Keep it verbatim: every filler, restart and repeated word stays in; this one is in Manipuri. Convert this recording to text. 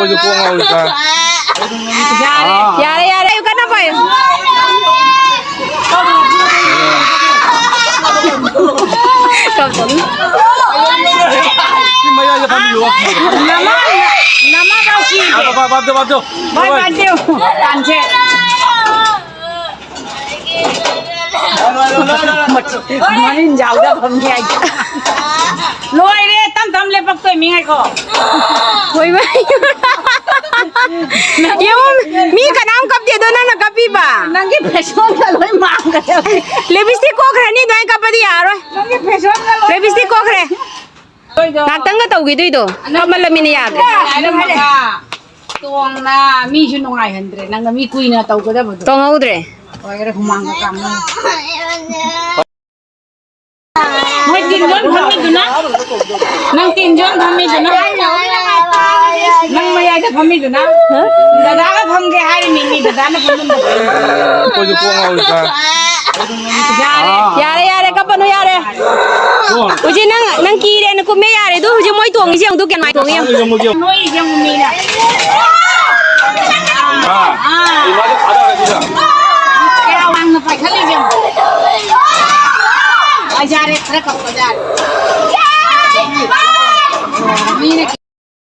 ꯑꯩꯈꯣꯏꯁꯨ ꯀꯣꯛ ꯉꯥꯎꯔꯤꯗ꯫ ꯌꯥꯔꯦ, ꯑꯥ꯫ ꯌꯥꯔꯦ, ꯌꯥꯔꯦ, ꯀꯟꯅ ꯄꯥꯏꯌꯨ꯫ ꯁꯤ ꯃꯌꯥꯏꯗ ꯐꯝꯕꯤꯌꯨ꯫ ꯅꯃꯥ, ꯅꯃꯥ ꯂꯥꯎꯁꯤ꯫ ꯄꯥ-, ꯄꯥ-, ꯄꯥ-, ꯄꯥ-, ꯄꯥ-, ꯚꯥꯏ, ꯄꯥꯟꯗꯦ꯫ ꯄꯥꯟꯁꯦ꯫ ꯃꯔꯤꯟ ꯌꯥꯎꯗ ꯐꯝꯃꯤ ꯍꯥꯏꯗꯤ꯫ ꯂꯣꯏꯔꯦ, ꯇꯝ ꯇꯝ ꯂꯦꯞꯄꯛꯇꯣꯏ ꯃꯤ ꯉꯥꯏꯈꯣ꯫ ꯍꯣꯏ, ꯃꯥ꯫ ꯌꯦꯡꯉꯣ, ꯃꯤ ꯀꯅꯥꯝ ꯀꯞꯇꯦ, ꯑꯗꯣ ꯅꯪꯅ ꯀꯞꯄꯤꯕ꯫ ꯅꯪꯒꯤ ꯐꯦꯁꯟꯒ ꯂꯣꯏ ꯃꯥꯡꯈ꯭ꯔꯦ꯫ ꯂꯤꯞꯁꯇꯤꯛ ꯀꯣꯛꯈ꯭ꯔꯅꯤ, ꯑꯗꯨꯃꯥꯏꯅ ꯀꯞꯄꯗꯤ ꯌꯥꯔꯣꯏ꯫ ꯅꯪꯒꯤ ꯐꯦꯁꯟꯒ ꯂꯣꯏ ꯂꯤꯞꯁꯇꯤꯛ ꯀꯣꯛꯈ꯭ꯔꯦ꯫ ꯉꯥꯛꯇꯪꯒ ꯇꯧꯈꯤꯗꯣꯏꯗꯣ꯫ ꯀꯃꯜꯂꯃꯤꯅ ꯌꯥꯗ꯭ꯔꯦ꯫ ꯇꯣꯡꯅ ꯃꯤꯁꯨ ꯅꯨꯡꯉꯥꯏꯍꯟꯗ꯭ꯔꯦ꯫ ꯅꯪꯅ ꯃꯤ ꯀꯨꯏꯅ ꯇꯧꯒꯗꯕꯗꯣ꯫ ꯇꯣꯡꯍꯧꯗ꯭ꯔꯦ꯫ ꯂꯣꯏꯔꯦ, ꯍꯨꯃꯥꯡꯒ ꯀꯥꯡꯉꯦ꯫ ꯃꯣꯏ ꯇꯤꯟꯖꯣꯟ ꯐꯝꯃꯤꯗꯨꯅ? ꯅꯪ ꯇꯤꯟꯖꯣꯟ ꯐꯝꯃꯤꯗꯨꯅ? ꯅꯪ ꯃꯌꯥꯏꯗ ꯐꯝꯃꯤꯗꯨꯅ? ꯗꯗꯥꯒ ꯐꯝꯒꯦ ꯍꯥꯏꯔꯤꯅꯤ, ꯃꯤ ꯗꯗꯥꯅ ꯐꯝꯃꯝꯕꯗꯣ꯫ ꯑꯩꯈꯣꯏꯁꯨ ꯀꯣꯛ ꯉꯥꯎꯔꯤꯗ꯫ ꯌꯥꯔꯦ, ꯌꯥꯔꯦ, ꯌꯥꯔꯦ, ꯀꯞꯄꯅꯨ, ꯌꯥꯔꯦ꯫ ꯍꯧꯖꯤꯛ ꯅꯪ, ꯅꯪ ꯀꯤꯔꯦꯅ ꯀꯨꯝꯃꯦ, ꯌꯥꯔꯦ꯫ ꯑꯗꯨ ꯍꯧꯖꯤꯛ ꯃꯣꯏ ꯇꯣꯡꯉꯤꯁꯦ ꯌꯦꯡꯉꯨ, ꯀꯃꯥꯏ ꯇꯣꯡꯉꯤ ꯌꯦꯡꯉꯨ꯫ ꯅꯣꯏ ꯌꯦꯡꯉꯨ, ꯃꯤꯅ꯫ ꯑꯥ꯫ ꯀꯌꯥ ꯋꯥꯡꯅ ꯄꯥꯏꯈꯠꯂꯤꯁꯦ ꯌꯦꯡꯉꯨ꯫ ꯑꯥ, ꯌꯥꯔꯦ, ꯈꯔ ꯀꯞꯄ ꯌꯥꯔꯦ꯫